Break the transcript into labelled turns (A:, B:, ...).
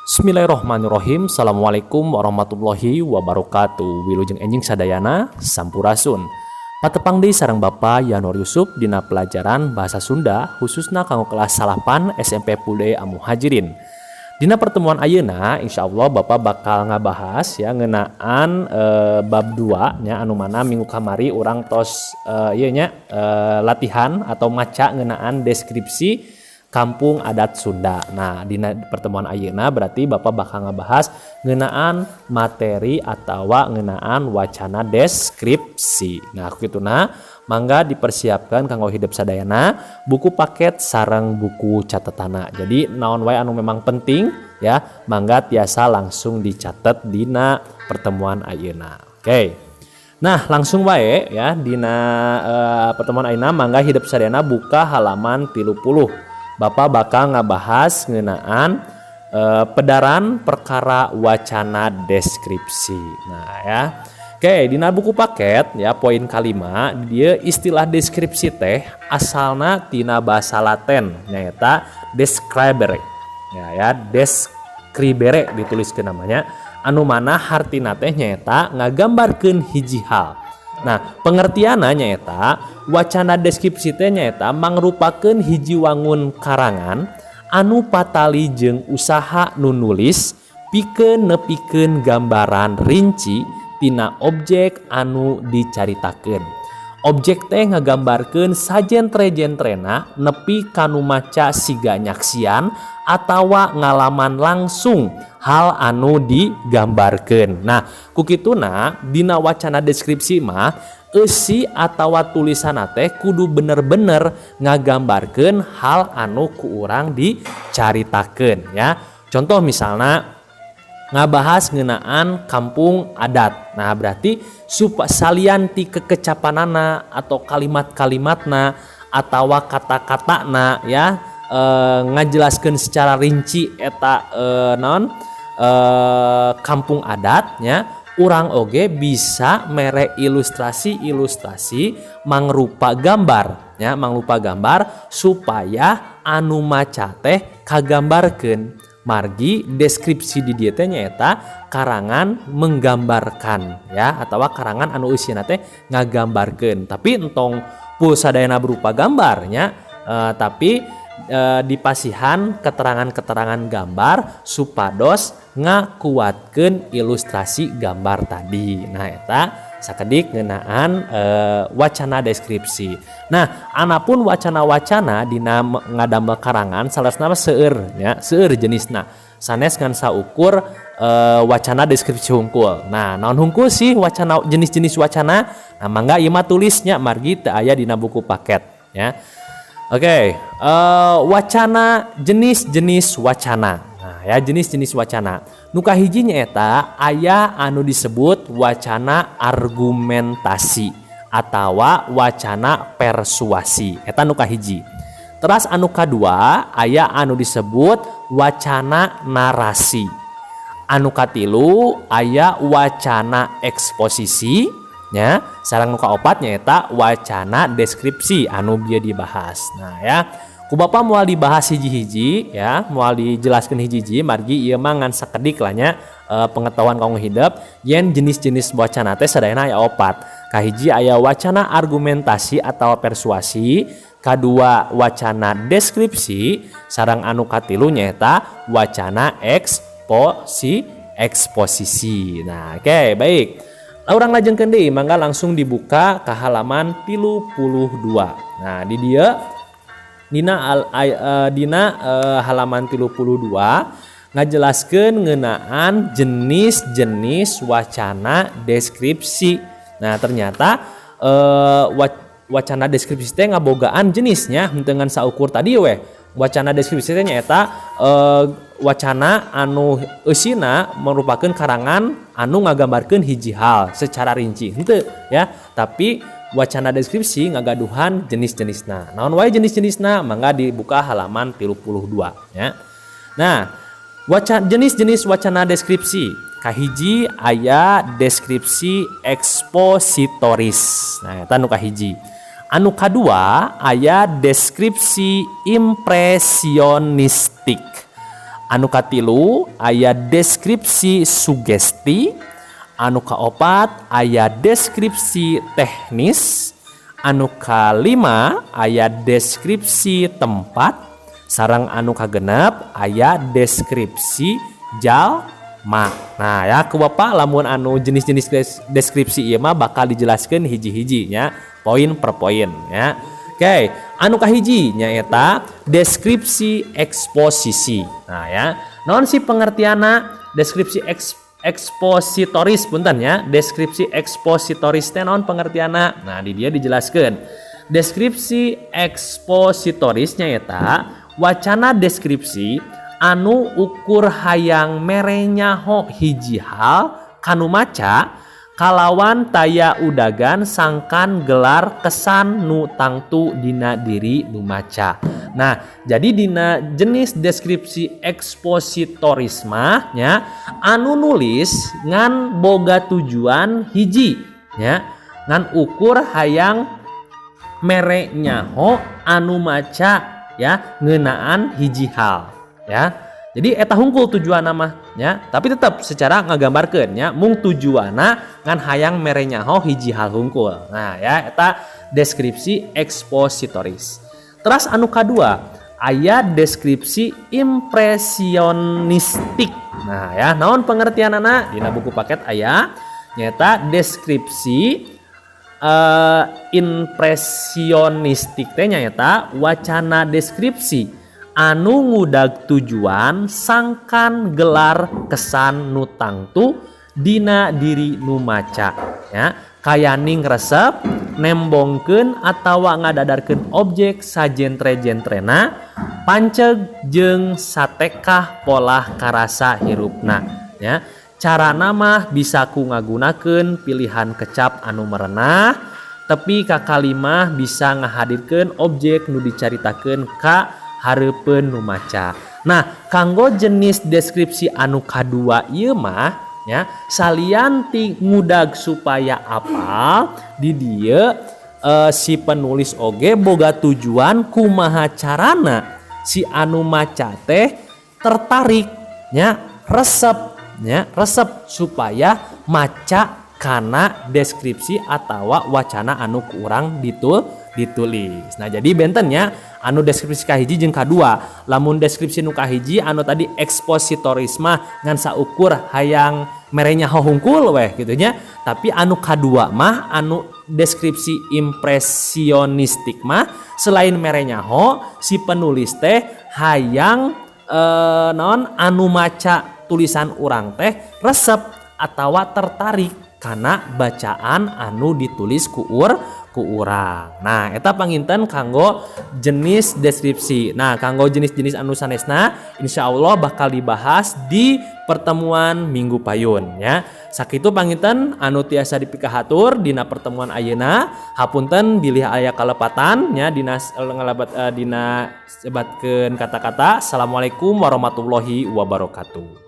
A: Bismillahirrahmanirrahim. Assalamualaikum warahmatullahi wabarakatuh. Wilujeng enjing sadayana, sampurasun. Patepang deui sareng Bapak Yanur Yusuf dina pelajaran bahasa Sunda, khususna kanggo kelas 9 SMP Pulde Muhajirin. Dina pertemuan ayeuna, insya Allah Bapak bakal ngabahas ya ngeunaan bab 2 nya, anu mana minggu kamari urang tos ieu nya latihan atau maca ngeunaan deskripsi kampung adat Sunda. Nah, dina pertemuan ayeuna berarti Bapak bakal ngabahas ngeunaan materi atau ngeunaan wacana deskripsi. Nah, kituna mangga dipersiapkan kanggo hidep sadayana buku paket sareng buku catetana. Jadi naon wae anu memang penting ya, mangga tiasa langsung dicatat dina pertemuan ayeuna. Oke. Nah, langsung wae ya dina pertemuan ayeuna, mangga hidep sadayana buka halaman 30. Bapak bakal ngabahas ngeunaan pedaran perkara wacana deskripsi. Nah, ya. Oke, dina buku paket ya, poin kalima dia, istilah deskripsi teh asalna tina bahasa Latin, nyaeta describere. Ya ya, describere dituliskeun namanya, anu mana hartina teh nyaeta ngagambarkeun hiji hal. Nah, pengertianna nyaeta wacana deskripsi teh nyaeta mangrupakeun hiji wangun karangan anu patali jeung usaha nu nulis pikeun nepikeun gambaran rinci tina objek anu dicaritakeun. Objek teh ngagambarkeun sajentre-jentrena nepi ka nu maca siga nyaksian atawa ngalaman langsung hal anu digambarkeun. Nah, ku kituna dina wacana deskripsi mah eusi atawa tulisanna teh kudu bener-bener ngagambarkeun hal anu ku urang dicaritakeun ya. Contoh misalnya ngabahas ngeunaan kampung adat. Nah, berarti supa salian ti kekecapanana atau kalimat-kalimatna atau kata-katana ya, ngajelaskeun secara rinci eta non kampung adatnya, urang oge bisa mere ilustrasi-ilustrasi mangrupa gambar ya, mangrupa gambar supaya anu maca teh kagambarkeun. Margi deskripsi di dieu teh nyaeta karangan menggambarkan ya, atau karangan anu eusina teh ngagambarkeun, tapi entong full sadayana berupa gambarnya, tapi dipasihan keterangan-keterangan gambar supados ngakuatkeun ilustrasi gambar tadi. Nah, eta sakedik ngeunaan wacana deskripsi. Nah, anapun wacana-wacana dina ngadamel karangan saleresna seueur nya, seueur jenisna. Sanes ngan saukur wacana deskripsi hungkul. Nah, naon hungkul sih wacana, jenis-jenis wacana? Nah, mangga ieu mah tulisnya, margi teu aya dina buku paket ya. Oke, wacana, jenis-jenis wacana. Nah, ya, jenis-jenis wacana. Nu kahiji nyaeta aya anu disebut wacana argumentasi atawa wacana persuasi. Eta nu kahiji. Teras anu kadua aya anu disebut wacana narasi. Anu katilu aya wacana eksposisi nya, sareng nu kaopat nyaeta wacana deskripsi anu bieu dibahas. Nah ya, ku Bapak moal dibahas hiji-hiji ya, moal dijelaskeun hiji-hiji, margi ieu mah ngan sakedik lah nya pengetahuan kanggo hidep yen jenis-jenis wacana teh sadayana aya opat. Kahiji aya wacana argumentasi atau persuasi, kadua wacana deskripsi, sareng anu katilu nyaeta wacana eksposisi. Nah, oke, baik. Urang lajengkeun deui, mangga langsung dibuka ke halaman 32. Nah, di dieu dina dina halaman 32 ngajelaskeun ngeunaan jenis-jenis wacana deskripsi. Nah, ternyata wacana deskripsi teh ngabogaan jenisnya, henteu ngan saukur tadi weh. Wacana deskripsi teh nyaeta wacana anu eusina merupakan karangan anu ngagambarkeun hiji hal secara rinci. Henteu ya, tapi wacana deskripsi ngagaduhan jenis-jenisna. Naon wae jenis-jenisna? Mangga dibuka halaman 32 ya. Nah, jenis-jenis wacana deskripsi. Kahiji aya deskripsi ekspositoris. Nah, eta nu kahiji. Anu kadua aya deskripsi impresionistik. Anu katilu aya deskripsi sugesti. Anu kaopat aya deskripsi teknis. Anu kalima aya deskripsi tempat. Sareng anu kagenep aya deskripsi jalma. Nah ya, ku Bapak lamun anu jenis-jenis deskripsi ieu mah bakal dijelaskan hiji-hiji nya, poin per poin ya. Oke, anu kahiji nyaeta deskripsi eksposisi. Nah ya, naon sih pengertianna deskripsi ekspositoris, punten ya? Deskripsi ekspositoris teh naon pengertianna? Nah, di dieu dijelaskan. Deskripsi ekspositoris nyaeta wacana deskripsi anu ukur hayang mere nyaho hiji hal kanu maca kalawan taya udagan sangkan gelar kesan nu tangtu dina diri nu maca. Nah, jadi dina jenis deskripsi ekspositoris mah nya, anu nulis ngan boga tujuan hiji nya, ngan ukur hayang mere nyaho anu maca ya ngeunaan hiji hal ya. Jadi eta hungkul tujuan mah ya, tapi tetap secara ngagambarkeun nya, mung tujuanna ngan hayang mere nyaho hiji hal hungkul. Nah ya, eta deskripsi ekspositoris. Terus anu kadua aya deskripsi impresionistik. Nah ya, naon pengertianana? Dina buku paket aya, nyaeta deskripsi impresionistik teh nyaeta wacana deskripsi anu ngudag tujuan sangkan gelar kesan nu tangtu dina diri nu maca ya, kayaning resep, nembongkeun atawa ngadadarkeun objek sajentre-jentrena, panceg jeung satekah polah karasa hirupna ya. Carana mah bisa ku ngagunakeun pilihan kecap anu merenah tepi ka kalimah bisa ngahadirkeun objek nu dicaritakeun ka hareupeun nu maca. Nah, kanggo jenis deskripsi anu kadua ieu mah ya, salian ti ngudag supaya apal, di dieu si penulis oge boga tujuan kumaha carana si anu maca teh tertarik nya, resep nya, resep supaya maca kana deskripsi atawa wacana anu ku urang ditulis. Nah, jadi benten nya anu deskripsi kahiji jeung kadua. Lamun deskripsi nu kahiji anu tadi ekspositoris mah ngan saukur hayang mere nyaho hungkul weh gitu nya. Tapi anu kadua mah, anu deskripsi impresionistik mah, selain mere nyaho, si penulis teh hayang naon, anu maca tulisan urang teh resep atawa tertarik karena bacaan anu ditulis ku urang. Nah, eta panginten kanggo jenis deskripsi. Nah, kanggo jenis-jenis anu sanesna insya Allah bakal dibahas di pertemuan minggu payun ya. Sakitu panginten anu tiasa dipikahatur dina pertemuan ayeuna. Hapunten bilih aya kalepatan nya dina ngalabat dina sebatkeun kata-kata. Assalamualaikum warahmatullahi wabarakatuh.